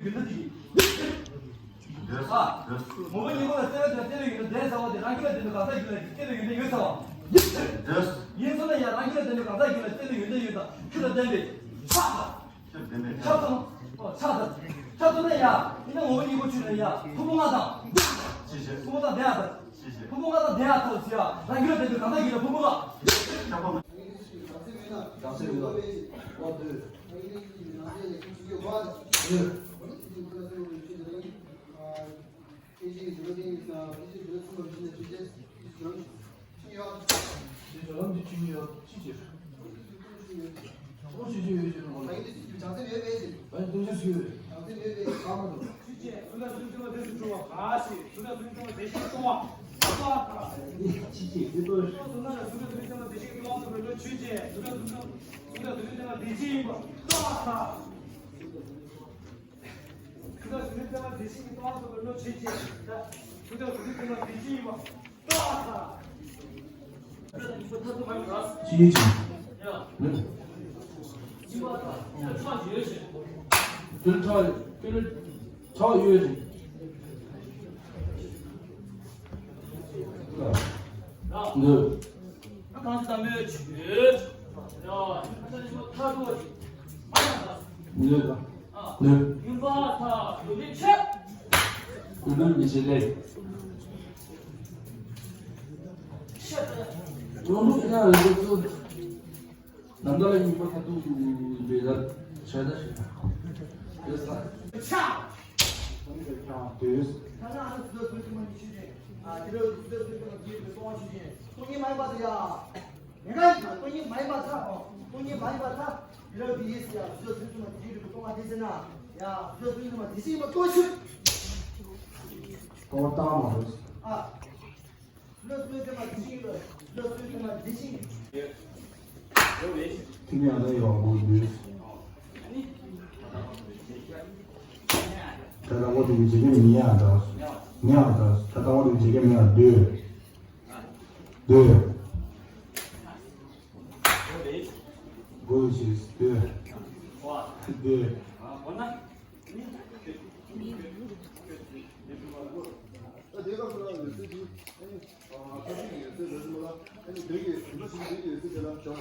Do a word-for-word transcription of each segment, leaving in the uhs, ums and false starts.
ཡོད་ན་དེ་ཡིན། འདོད་ས། འདོད། ངོ་བོ་ཉིད་ཁོ་ལ་བརྩེ་བ་དང་བརྩེ་བའི་ཡོན་ཏན་ལྡན་ཟེར་བ་དེ་རང་རྒྱུད་ལ་ལྡན་པའི་གང་ཟག་རྒྱུད་ལ་བརྩེ་བའི་ཡོན་ཏན་ཡོད་ཟེར་བ། འདོད། ཡིན་སོང་ན་ཡང་རང་རྒྱུད་ལ་ལྡན་པའི་གང་ཟག་རྒྱུད་ལ་བརྩེ་བའི་ཡོན་ཏན་ཡོད་དང་ཆོས་ལ་ལྡན་པའི་ཆགས་དང་། ཆགས་དང་། ཆགས་དང་། ཆགས་དང་ན་ཡང་ཡིན་ན་ངོ་བོ་ཉིད་ཁོ་ཆོས་ལ་ཡང་ཕུང་པོ་ལྔ་དང་། ཕུང་པོ་དང་ལྡན་ཡག་དང་། ཕུང་པོ་ལྔ་དང་ལྡན་ཡག་ཐབས་ཟེར་ཡ་རང་རྒྱུད་ལ་ལྡན་པའི་གང་ཟག་རྒྱུད་ལ་ཕུང་པོ་ལྔ། བདག་ཆེན་ཡོད་ན། བདག་ཆེན་ཡོད་ན། འོ་དེ། ཡོད། ཅི་ཡིན་ཅིང་། ནི། ཀུན་ཁྲག་ཀུན་ཁྲག་ཡོད་ཅིང་། ནི། ནི། ནི། ཀུན་ལུགས་མི་བྱེད་ལས། ཀུན་ལུགས་ཡང་རིགས་ཚོ། ནམ་ཟླ་ལ་སྙིགས་མ་མཐར་ཐུག་ཏུ་འབད་ལ་ཆགས་ད་ཞེས། ཡོད་ས། ཆགས། ཁྱང་དུས། ད་ནི་ཨ་ནི་བཟོད་ཚུལ་དུ་མ་ནི་ཆོས་ཅན། ཨ་དེ་ལ་བཟོད་ཚུལ་དུ་མ་དེའི་རིགས་སྟོང་བ་ཆོས་ཅན། སྟོང་ཉིད་མ་ཡིན་པ་དེ་ཡ། མི་འགའ་ཡིན་ན་སྟོང་ཉིད་མ་ཡིན་པ་ཚ་འོ། སྟོང་ཉིད་མ་ཡིན་པ་ཚ། དེ་ལ་དེ་ཡིས་ཡ་བཟོད་ཚུལ་དུ་མ་དེའི་རིགས་སྟོང་བ་དེ་ཟེར་ན། ཡ་བཟོད་ཚུལ་དུ་མ་དེ་ཅན་ཡིན་པ་ལྟོ་ཆོད། ལྟོ་བཏང་མ་རེད། ཨ། ཐིག་ཡང་ལ་ཡོང་དགོས་འདུག་ད་ལྟ་བ་དེ་འཇིག་གི་མི་ཡང་འདྲ། མི་ཡང་འདྲ། ད་ལྟ་བ་དེ་འཇིག་གི་མི་ཡང་འདོད། འདོད། དགོས་ཤིག་འདོད། འདོད། ད་དེ་སྐབས་སུ་ལ་ཡོད་ཚད་ཀྱི་ཨ་ནི་ཁ་ཅིག་ཡོད་ཚད་རེད་མོད་ལ། ཨ་ནི་བོད་ཀྱི་རིམ་པ་བཞིན་བོད་ཀྱི་ཡོད་ཚད་དེ་ལ་བྱ་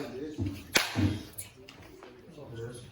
བ་ལས་ཤིག